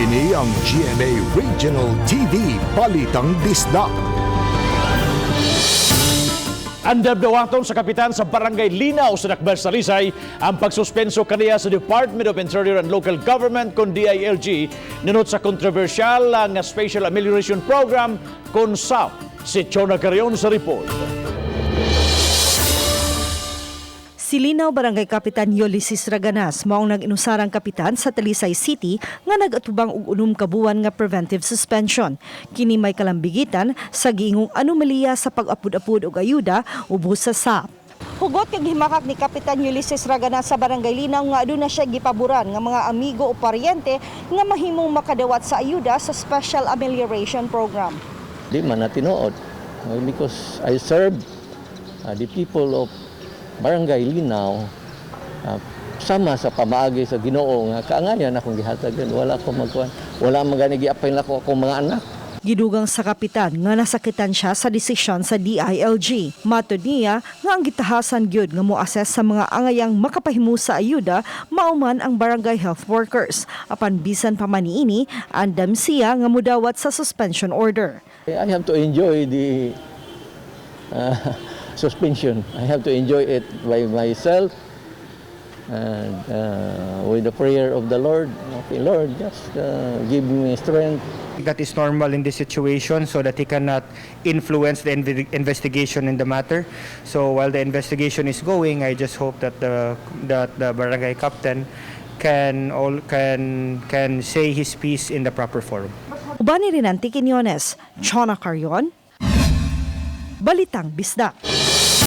Kini ang GMA Regional TV Balitang Bisdak. Andam dawaton sa kapitan sa Barangay Linaw sa Dakbal sa Talisay ang pagsuspenso kaniya sa Department of Interior and Local Government kon DILG nunot sa kontrobersyal nga Special Amelioration Program kon SAP. Si Chona Carion sa report. Si Linaw Barangay Kapitan Ulysses Raganas maong nag-inusarang kapitan sa Talisay City nga nag-atubang og 6 ka buwan nga preventive suspension. Kini may kalambigitan sa giingong anomalya sa pag-apud-apud og ayuda ubos sa SAP. Hugot kag himakak ni Kapitan Ulysses Raganas sa Barangay Linaw nga aduna siya gipaboran nga mga amigo o paryente nga mahimong makadawat sa ayuda sa Special Amelioration Program. Di man na tinuod. Because I served the people of Barangay Linaw sama sa pamaagi sa Ginoo nga kaangayan akong gihatagan. Wala ko magkuan. Wala man gani gi-apply nako akong mga anak. Gidugang sa kapitan nga nasakitan siya sa desisyon sa DILG. Matod niya nga ang gitahasan gyud nga mo-assess sa mga angayang makapahimo sa ayuda mao man ang barangay health workers. Apan bisan pa man niini, andam siya nga mudawat sa suspension order. I have to enjoy the suspension. I have to enjoy it by myself and with the prayer of the Lord. Okay, Lord, just give me strength. That is normal in this situation so that he cannot influence the investigation in the matter. So while the investigation is going, I just hope that the barangay captain can all can can say his piece in the proper forum. Uban ni Renante Quiñones, Chona Carion, Balitang Bisdak.